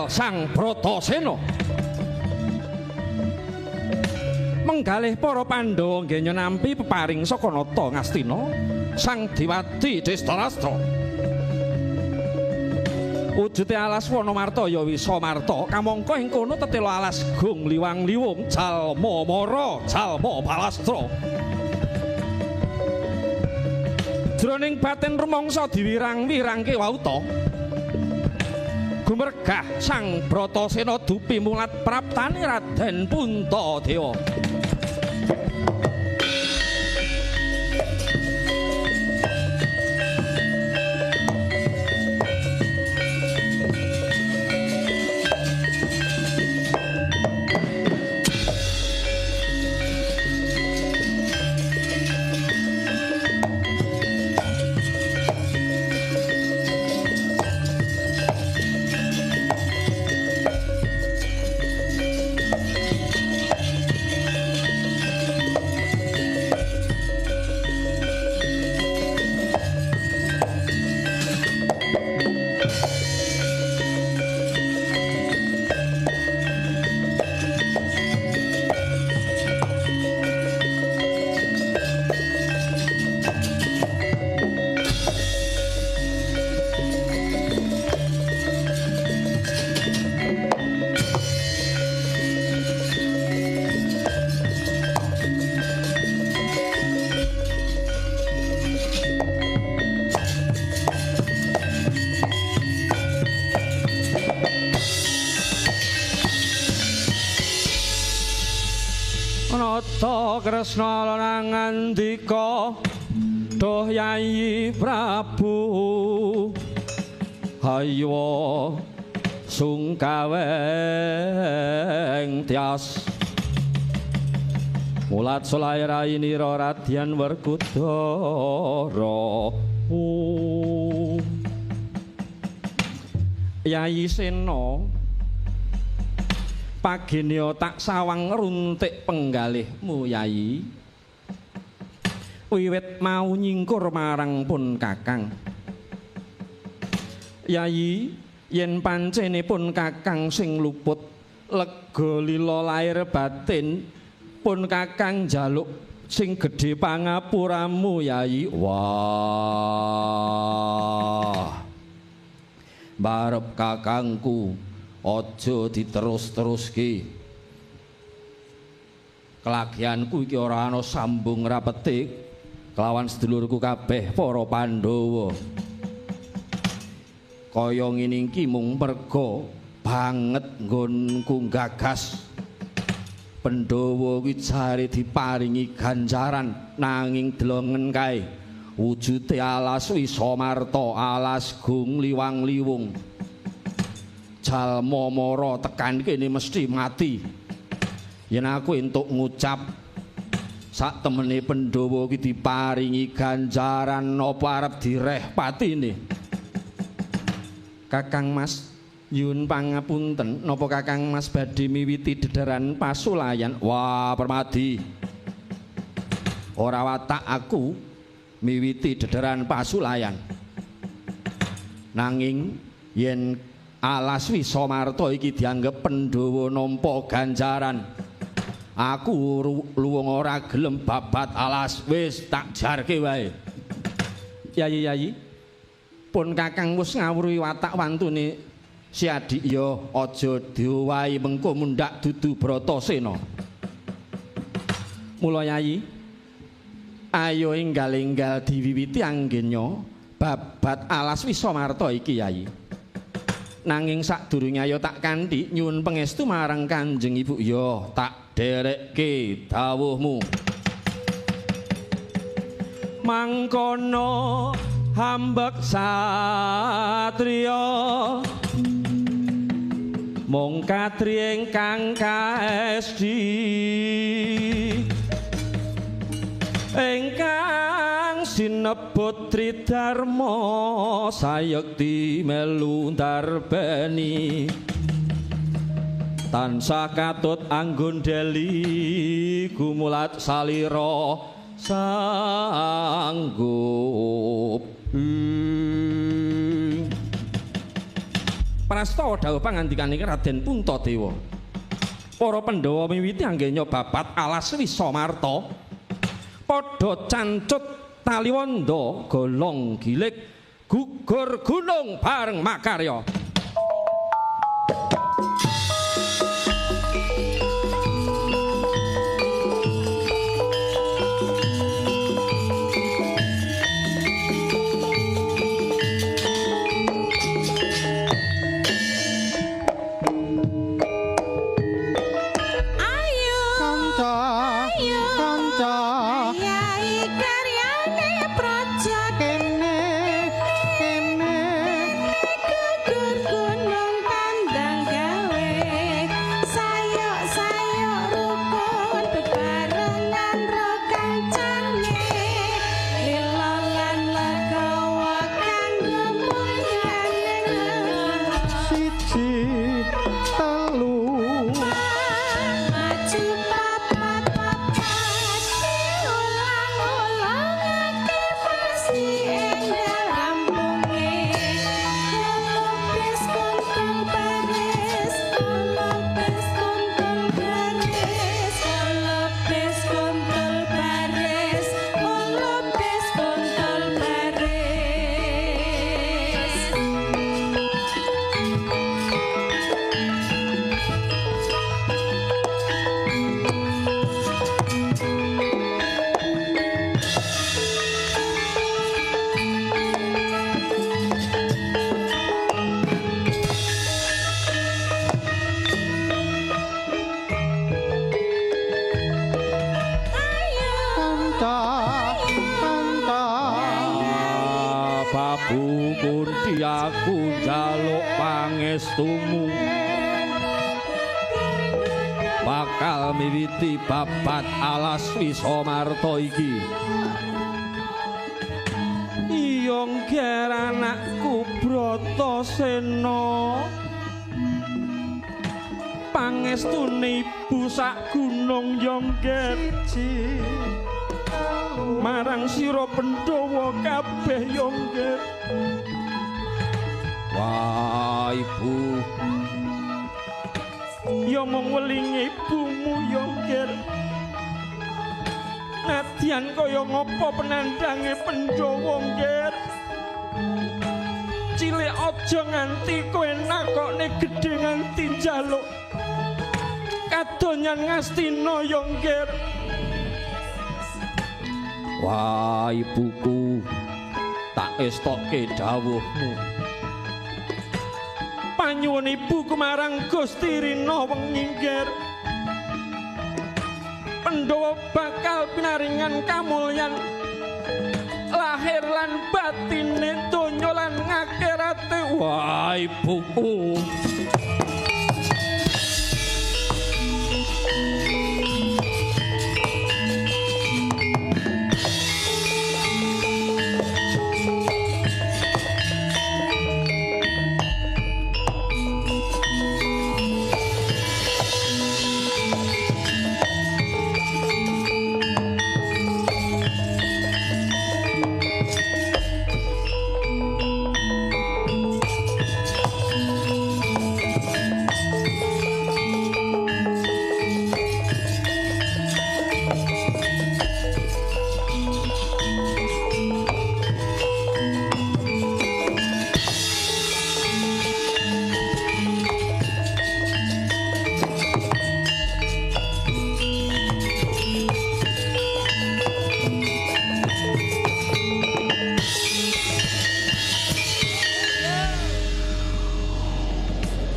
Jengkel Sang Bratasena. Menggalih para Pandhawa nggenya nampi peparing saka nata Ngastina Sang Dewati Destarastra. Wujude alas Wanamarta ya Wisamarta kamangka ing kono tetela alas Gung Liwang Liwung jalma mara jalma palastra. Jroning batin rumangsa diwirang-wirangke wauta. Gumergah Sang Bratasena dupi mulat praptane Raden Puntadewa. Nata Kresna nangandika duh Yayi Prabu hayo sungkaweng tias mulat sulai rainira Radyan Werkudara. Yayi Sena pagene tak sawang runtik penggalihmu Yayi. Wiwit mau nyingkur marang pun Kakang. Yayi, yen pancene pun Kakang sing luput lega lila lair batin pun Kakang njaluk sing gedhe pangapuramu Yayi. Wah. Barep kakangku aja diterus-teruske. Kelagianku iki ora ana sambung rapete kelawan sedulurku kabeh para Pandhawa. Kaya ngene iki mung merga banget nggonku gagas. Pandhawa kuwi jare diparingi ganjaran nanging delongen kae wujude alas Wisamarta, alas Gung Liwang Liwung. Jalma mara tekan kene mesti mati. Yen aku entuk ngucap sak temene Pandhawa iki diparingi ganjaran apa arep direh patine. Kakang Mas nyuwun pangapunten, napa Kakang Mas badhe miwiti dederan pasulayan? Wah, Permadi. Ora watak aku miwiti dederan pasulayan. Nanging yen alas Wisamarta iki dianggep Pandhawa nampa ganjaran, aku luwung ora gelem babat alas, wis tak jarke wae. Yayi-yayi, pun Kakang wis ngawruhi watak wantune si adik ya aja diowahi mengko mundhak dudu Bratasena. Mula Yayi, ayo enggal-enggal diwiwiti anggenya babat alas Wisamarta iki Yayi. Nanging sadurunge ayo tak kanthi nyuwun pangestu marang Kanjeng Ibu ya tak derekke dawuhmu. Mangkono hambek satriya mung katri ingkang kaesti ingkang sinebut Tridharma sayekti melu ndarbeni tansah katut anggon deli gumulat salira sanggup. Prastawa dawuh pangandikane Raden Puntadewa. Para Pandhawa miwiti anggenya babat alas Wisamarta. Padha cancut taliwonda golong gilik gugur gunung bareng makarya. Aku njaluk pangestumu bakal miwiti babat alas Wisamarta iki. Iya ngger anakku Bratasena, pangestune ibu sak gunung ya ngger, marang sira Pandhawa kabeh ya ngger. Wah ibu, ya mung welinge ibumu ya ngger. Nadyan kaya ngapa penandange Pandhawa ngger, cilik aja nganti kowe nakokne gedhe nganti njaluk kadonyan Ngastina ya ngger. Wah ibuku, tak estokke dawuhmu. Panyuwun ibuku marang Gusti Rina wengi ngger, Pandhawa bakal pinaringan kamulyan lahir lan batine donya lan ngakhirate. Wah ibuku.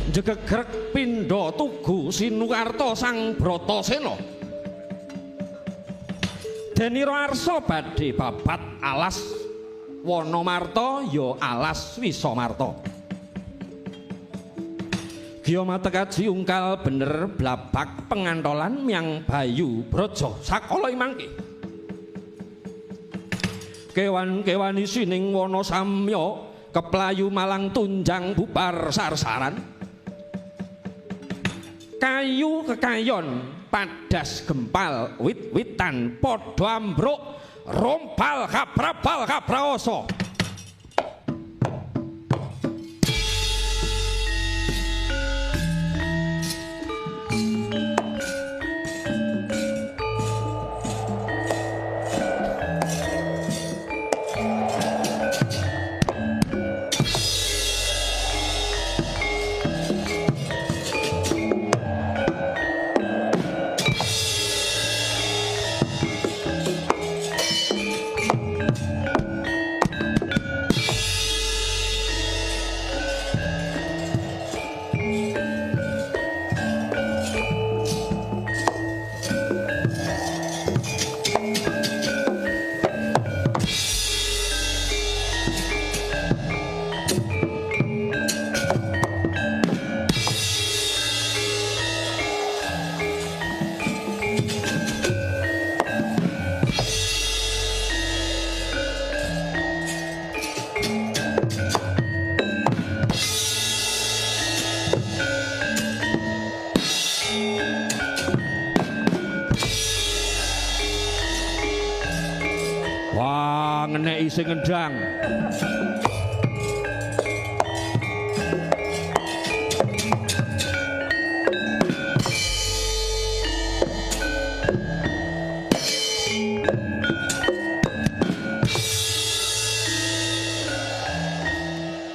Jegegrek pindha tugu Sinukarta Sang Bratasena. Denira arsa badhe babat alas Wanamarta ya alas Wisamarta. Giya matekaji ungkal bener blabak pengantolan miang bayu braja sakala imangke. Kewan-kewan isining wana samya keplayu malang tunjang bubar sarsaran. Kayu kekayon padas gempal wit-witan padha ambruk rompal kaprabal kapraoso. Tari sing ngendang.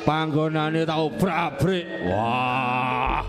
Panggonane tak obrak-abrik. Wah.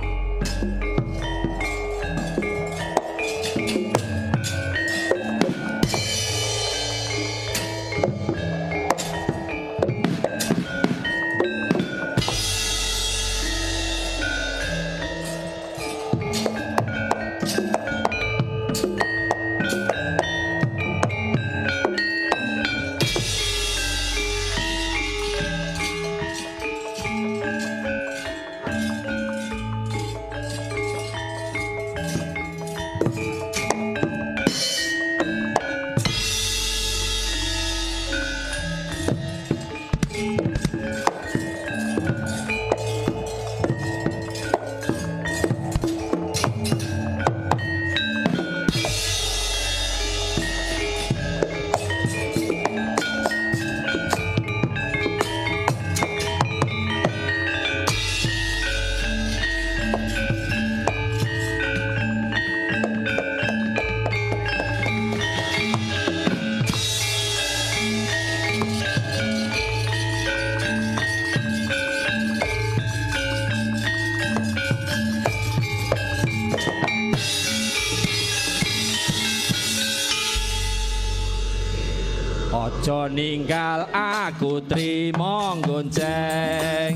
Aja ninggal aku trimo gonceng.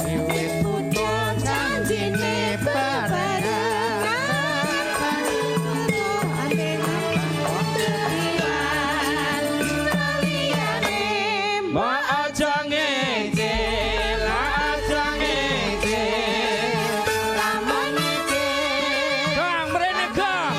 Wiwit putus janjine bebarengan. Mbok aja ngece, aja ngece. Lamun ngece, Kang mrene Kang.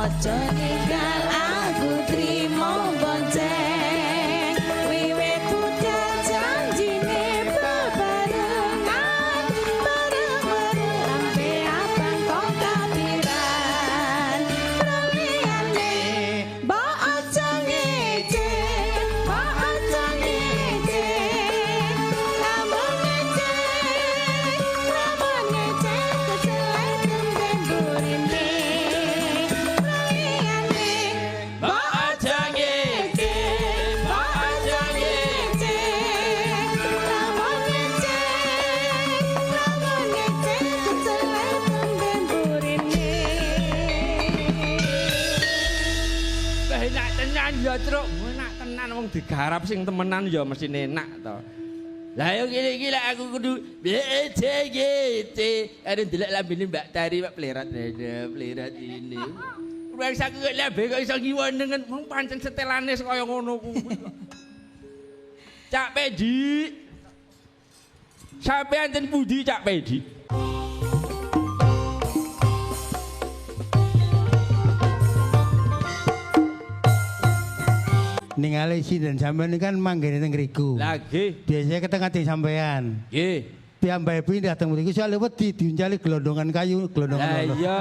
Aja ninggal aku trimo bonceng. Wiwit budal janjine bebarengan. Bareng-bareng lambe abang kok kapiran. Praliyane mbok aja ngece, mbok aja ngece. Lamun ngece, lamun ngece kecelek tembe mburine. Mbok aja ngece, mbok aja ngece. Lamun ngece, lamun ngece kecelek tembe mburine. Wah, enak tenan ya, Truk. Enak tenan wong digarap sing temenan ya mesti enak to. Lah yo ngene iki lek aku kudu B C G C. Arep ndelok lambene Mbak Tari Pak plerat plerat ini. Wong saiki kok lambe kok iso ngiwo nengen wong pancen setelane kaya ngono kuwi kok. Cak Pedi. Sampeyan ten pundi Cak Pedi? Ningali sinden sampean ini kan manggene teng ngriku. Lah nggih. Biasanya ketengah teng sampean. Nggih. Piyambake pindah teng mriku soalnya wedi diuncali gelondongan kayu, gelondongan Lah ngono. iya.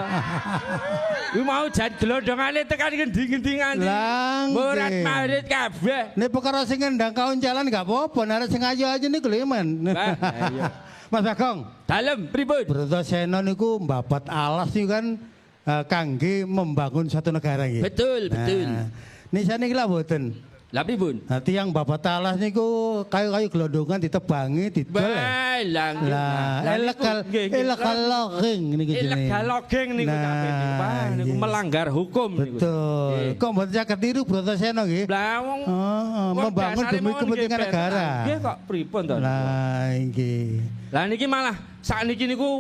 Kuwi mau jan gelondongane tekan ngendi-ngendi nganti. Lah, nggih. Murat-marit kabeh. Nek perkara sing ngendang kauncalan gak apa-apa, nek sing ayu-ayu niku lho men. Lah, iya. Mas Bagong, Dalem pripun? Bratasena niku mbabat alas niku kan kangge membangun satu negara nggih. Betul, betul. Nah, niki saniki lak mboten. Lah pripun? Nah, tiyang babat alas niku kayu-kayu gelondongan ditebangi, didol. Wah, lah nggih. Lah, Lah niku, ilegal nggih, nggih. ilegal logging niku jenenge. Ilegal logging niku Cak Pedi. Wah, niku nggih. melanggar hukum niku. Betul. Nggih. Kok mboten saged tiru Bratasena nggih? Lah wong Heeh, wong membangun dasare demi mawon nggih kepentingan ben. negara. Nggih kok pripun to? Lah nggih. Lah niki malah sakniki niku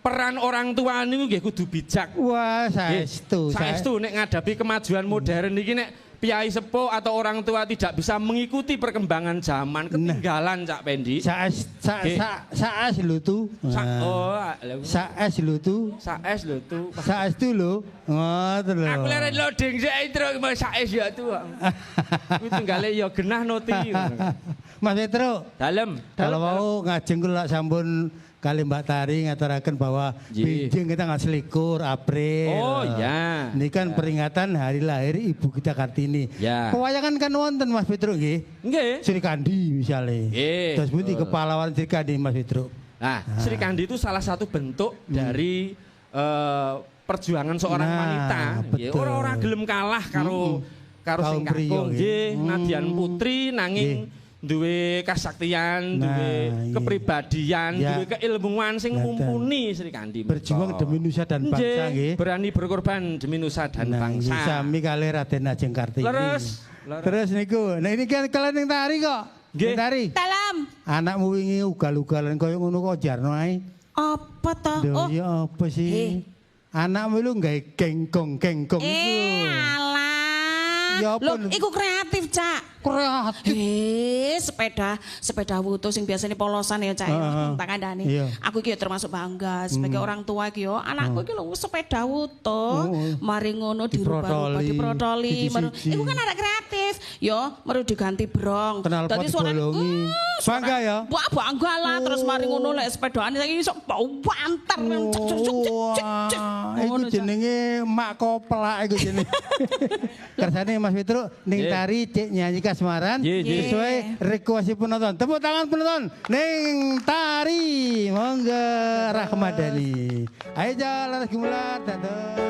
peran orang tua niku nggih kudu bijak. Wah, Nggih, saestu. Saestu nek ngadapi kemajuan modern niki nek Piyai sepuh atau orang tua tidak bisa mengikuti perkembangan zaman, ketinggalan Cak Pendi. Saes sa Nggih. sa saes lho tu. Sa Nah. oh, lha- Saes lho tu. saes lho tu. Saes tu lho. Ngoten lho. Aku leren loading sik truk mau saes ya tu. Kuwi tunggale ya genah noti. Mas Petro, Dalem. kalau mau ngajeng kula sampun kali Mbak Tari ngaturaken bahwa Nggih. benjing kita nggak selikur April. Oh, ya. Ini kan peringatan hari lahir Ibu kita Kartini. Ya. Pewayangan kan wonten Mas Petro nggih. Nggih. Sri Kandi misalnya. Nggih, Terus pundi betul. kepahlawan Sri Kandi Mas Petro. Nah, Sri Kandi itu salah satu bentuk dari perjuangan seorang Nah, wanita. Nggih, betul. ora-ora gelem kalah karo karo Kaum sing priya, kakung. nggih. Nggih, Nadian Putri nanging duwe kasaktian, Nah, duwe iya. kepribadian, Ya. duwe keilmuan sing Ngaten. mumpuni Sri Kandi. Berjuang demi nusa dan bangsa nggih. Berani berkorban demi nusa dan Nah, bangsa. nggih, sami kali Raden Ajeng Kartini. Leres, leres. Terus niku. Nah ini kan kalian yang tari kok. Nggih. Ning tari. Dalam Anakmu wingi ugal-ugalan koyo ngono kok jarno ae. apa toh? Lho Oh, iya apa sih? Eh. Anakmu lu gawe gengkong-gengkong iku. eh alah. Ya apa Loh, lho? iku kreatif, Cak. Kreatif. Eh, sepeda, sepeda wutuh sing biasanya polosan ya, Cak. Heeh. Tak kandhani. Iya. Hmm. Aku iki ya termasuk bangga sebagai orang tua iki yo. Anakku iki lho sepeda wutuh, Oh. mari ngono dirubah-rubah, Diprotoli, diprotoli. siji-siji. Iku kan anak kreatif. Yo, meru diganti brong. Knalpot Dadi suarane, dibolongi. Bangga ya? Wah, bangga lah terus mari ngono lek sepedaan saiki iso banter. Cek, cek, cek, cek, cek. Wah, iku Ngono, Cak. jenenge mak koplak iku jenenge. Kersane Mas Fitro ning Nggih. tari cek nyanyi kasmaran Nggih, nggih. sesuai request penonton. Tepuk tangan penonton ning tari. Monggo Rahmadani. Ayo jalan gumelar dados.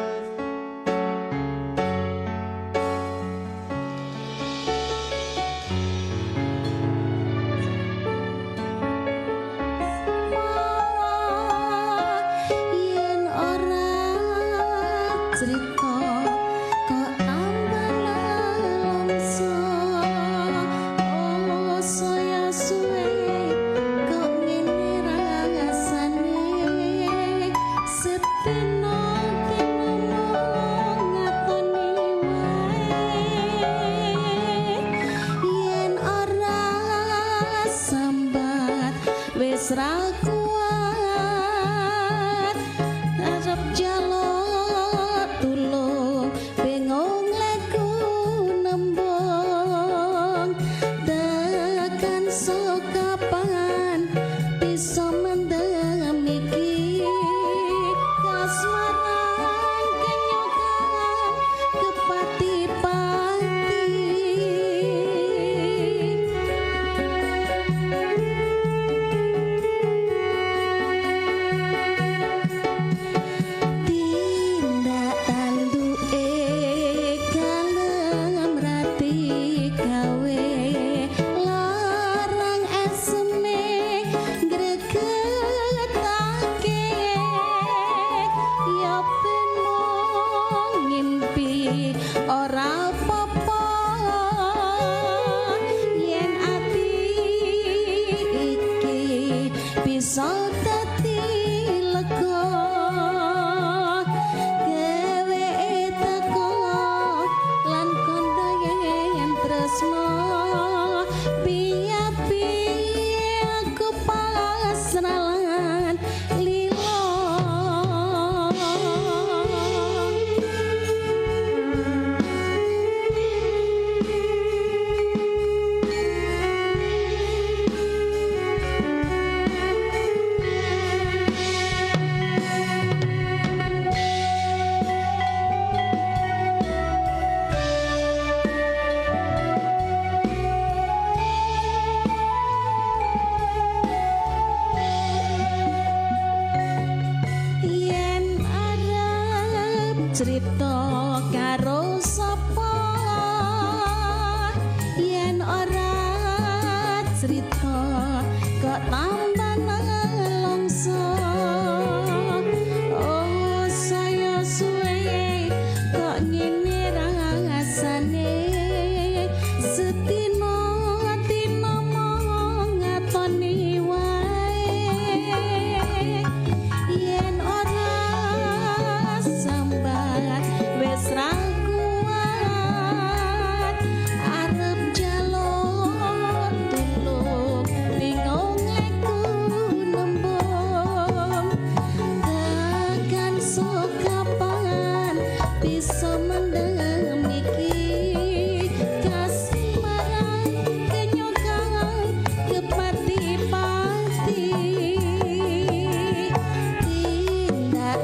Yen ora crita kok tambah nelongso. Oh saya suwe kok ngene rasane. Seteno teno ngatoni wae. Yen ora sambat wis ra kuat arep jaluk tulung bingung leku nembung tekan sokapan bisa mendem iki kasmaran kenyokan kepati-pati. Tindak tanduke kalem rati gawe larang eseme gregetake ya ben mung ngimpi ora apa-apa yen ati iki bisa dadi lega dheweke teko lan kondo yen tresno piye-piye aku pasrah lan lilo. Yen arep crita karo sapa yen ora crita kok tambah nelongso. Oh saya suwe kok ngene rasane setino tino mung ngatoni wae yen ora sambat wis ra kuat.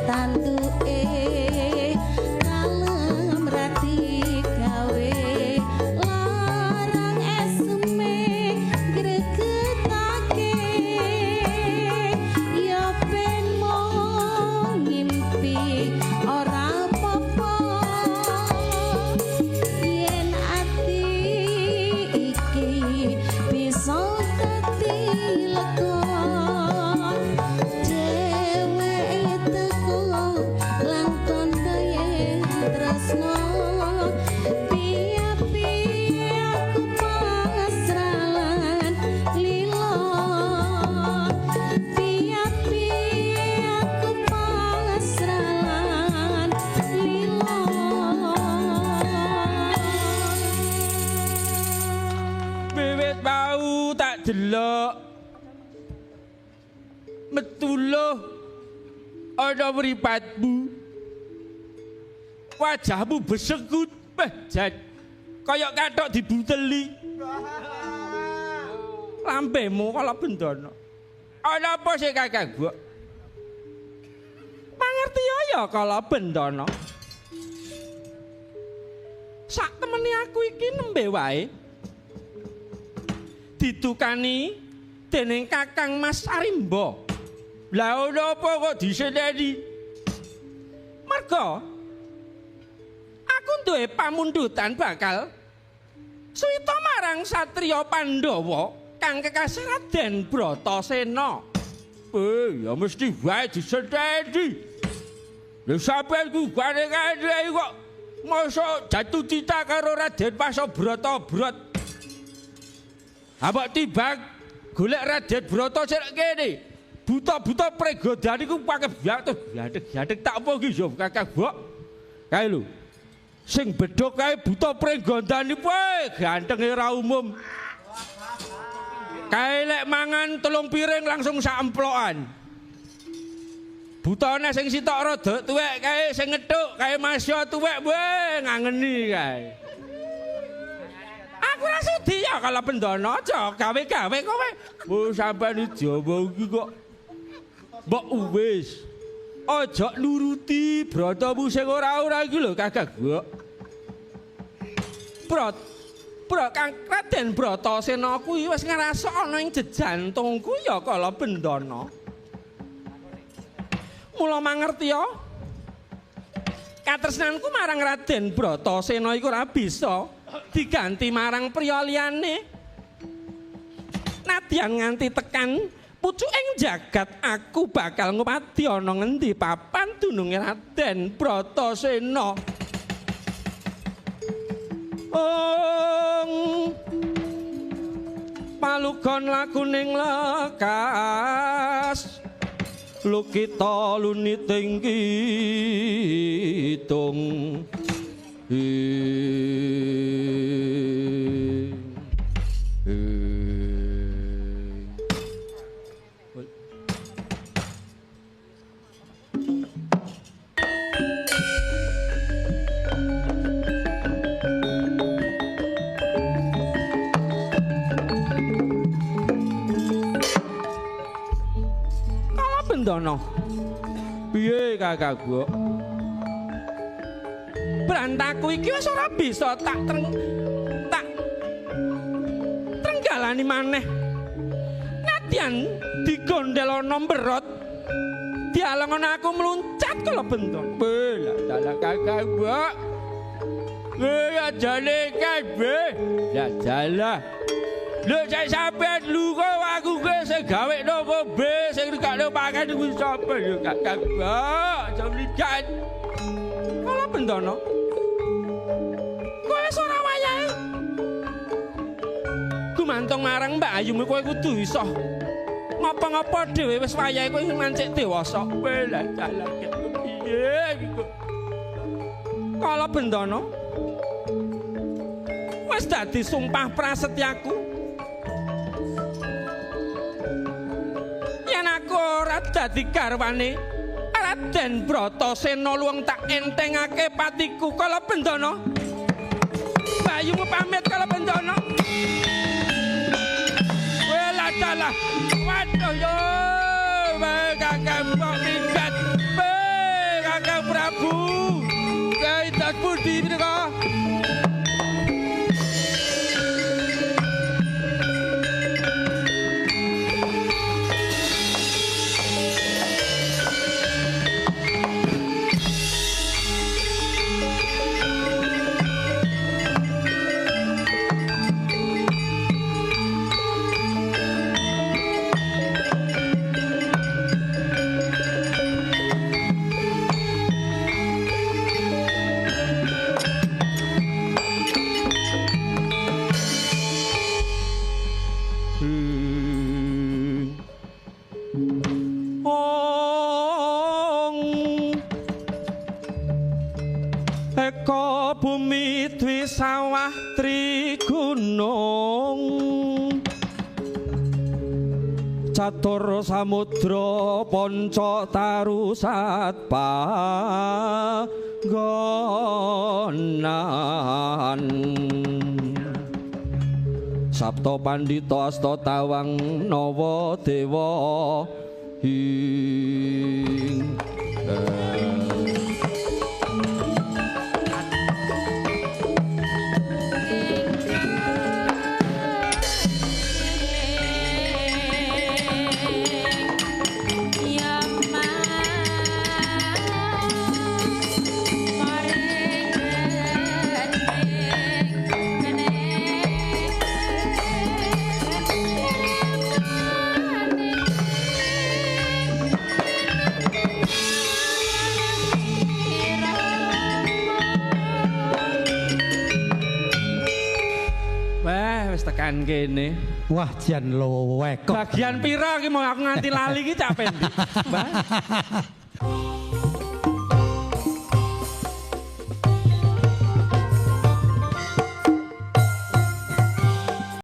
Tanduke kalem rati gawe larang eseme gregetake ya ben mung ngimpi ora apa-apa yen ati iki bisa dadi lega dheweke teko lan tandha yen tresno piye-piye aku pasrah lan lila piye-piye aku pasrah lan lila. Wiwit mau tak delok metuluh ana mripatmu. Wajahmu besekut, beh jan kaya kathok dibuteli. Lambemu kala bendana. Ana apa sih Kakang Mbok? Mangerti ya kala bendana. Sak temene aku iki nembe wae didukani dening Kakang Mas Arimba. Lah ono apa kok diseneni? Merga aku duwe pamundutan bakal suwita marang satriya Pandhawa kang kekasih Raden Bratasena. Ya mesti wae diseneni. Lha sampeyan ku gane-gane kok mosok jatuh cita karo Raden Pasobrata-brot. Abak timbang golek Raden Brata sik kene. Buta-buta pregodan iku pakai biatek-biatek tak apa iki yo Kakang Mbok. Kae lho. Sing bedhok kae buta pregodan iku gantenge ora umum. Kae lek mangan 3 piring langsung sak emplokan. Butane sing sitok rada tuwek kae sing ngethuk kae masya tuwek weh ngangeni kae. Aku ora sudi ya kalau bendana aja gawe-gawe kowe. Oh sampean Jawa iki kok mbok wis. Aja nuruti bratamu sing ora-ora iki lho Kakang Mbok. Kang Raden Bratasena kuwi wis ngrasuk ana ing jejantungku ya kala bendana. Mula mangerti ya. Katresnanku marang Raden Bratasena iku ora bisa diganti marang priya liyane. Nadyan nganti tekan pucuking jagat aku bakal ngupadi ana ngendi papan dununge Raden Bratasena. Ong palugon lakuning lekas lukita luniting kidung. Kala bendana. Piye Kakang Mbok? Brantaku iki wis ora bisa tak trenggalani maneh. Nadyan digondelana mberot. Dialengono aku mluncat kala bendana. Lah dalah Kakang Mbok. Ya jane kabeh. Ya dalah. Lho cek sampean lu kok aku kowe sing gawekno kowe sing gakno pangan kuwi sapa lho Kakang Mbok. Aja mligan. Kala bendana. Kowe wis ora wayahe. Gumantung marang Mbak Ayumu kowe kudu iso ngapa-ngapa dhewe wis wayahe kowe mancik dewasa. Lah dalah piye iki kok. Kala bendana. Wis dadi sumpah prasetyaku. Yen aku ora dadi garwane Raden Bratasena luwung tak entengake patiku kala bendana. Bayumu pamit kala bendana. Welah dalah. Waduh yo, Kakang Mbok minggat. Eka bumi dwi sawah tri gunung catur samudra panca taru sat panggonan Sabta Pandita Asta Tawang Nawa Dewa ing. Ya Mas paring Wah, wis tekan kene. Wah, jan loweko. Bagian pira iki mau aku nganti lali iki cak pendi. Mbah.